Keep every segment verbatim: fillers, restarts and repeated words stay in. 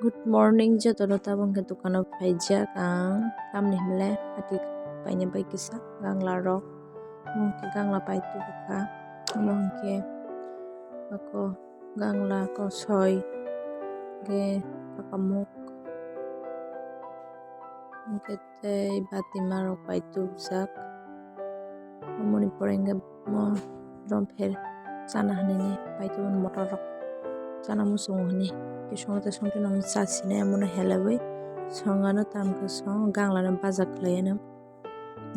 Good morning, jotono tabuk hwnkhe dukano phaijak ang, tamni hwnle ati paina bai kisa gangla rok, omo hwnkhe gangla pai tubukha, omo hwnkhe ako gangla kosoi, hwnkhe pakamuk, hwnkhe tei batima rok pai tubujak. Omoni pore hwnkhe mo drum pher chana hinwi pai tubun motor rok chana muchungo hinwi. Kisongo tei somtwi no cha sinai omono helaiwi songano tamkhe song ganglano baja khlaiano.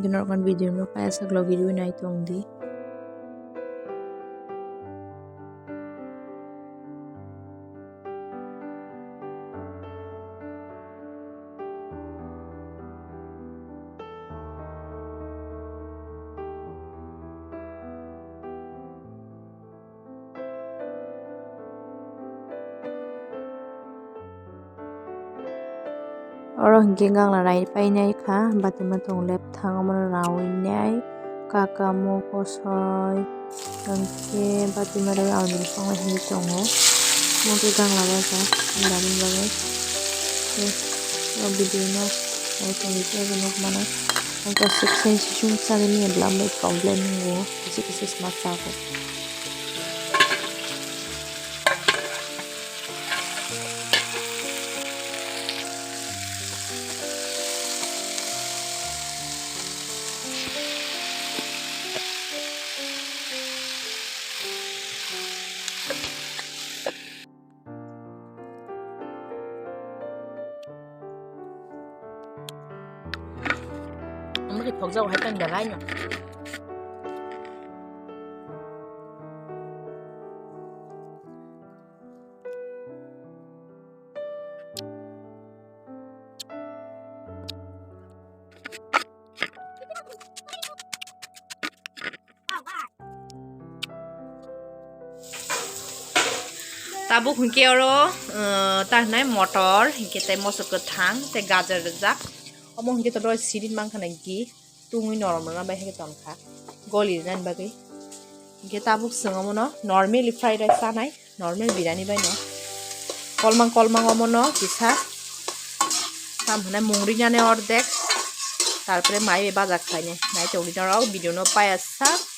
Norok video no paiyasak logi rwi nai tongdi. Oro hwnkhe gangla rai painai kha, batima tongo lepthang omono raui nai, kaka mo kosoi, hwnkhe batima rai aoni bwskango hinwi tongo, omo khe gangla baja, hinani bagwi. Tei o video no nai tongwi tei abo nukmano, hwnkhe suksen sisung chagini bwlam bai problem wngo, kisi kisi sma chago. Ang lagi pogja wahai tang dalai no. Tabuk hwnkhe oro, uh, ta hwnai motor, hwnkhe tei moso kwthang, tei gajar rijak. Omo hwnkhe to doi sirit mankha na gi, tungwi norom rwna bai hai khe tongkha, goli rwnani bagwi. Hwnkhe tabuk chwng omono normally fried rice chanai. Normal birani bai no. Kolmang kolmang omo no kisa. Tam hwnai mungri nani ordek. Tarpore mai bai baja khlainai. Nai tongdi norok video no paiya sak.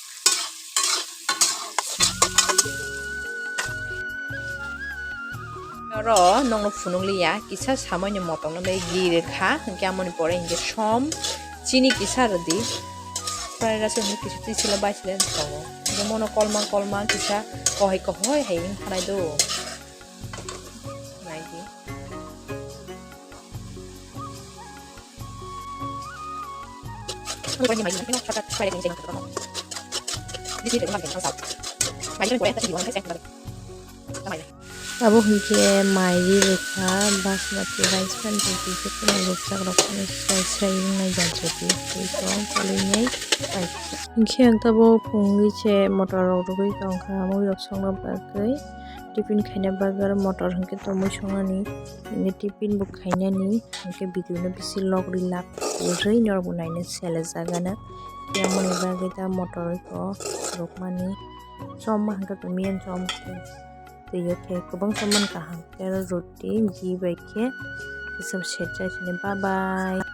Oro nokno phunuk liya, kisa samoi ni motong no bai gi rwkha, hwnkhe amoni pore hwnkhe som, chini kisa rwdi. Fried rice hwnwi kisa twi sila bai sila tongo. Hwnkhe mono kolmang kolmang kisa kohai kohoi hai wng khanai do. Naidi. Abo hwnkhe mai ri rwkha, basmati rice phan twi twi khe kheno rwksak rok phano srai srai wngnai jansopi twi tong kwlwinai. Hwnkhe ang tabuk phungwi se motor rok rwgwi tongkha, mui rok songna bagwi, tiffin khaina bagwi oro motor hwnkhe tongmui songnani, hwnkhe tiffin bo khainani, hwnkhe video no bisi log rwlak, rwgwi norokbo naina selejak gana, tei amoni bagwi ta motor rok rwkmani chom ma hwnkhe tongmani chom khe. Twi o khe kwbangsa man kaham. Tei oro roti, ghee bai khe kisa set jai sini. Bye bye.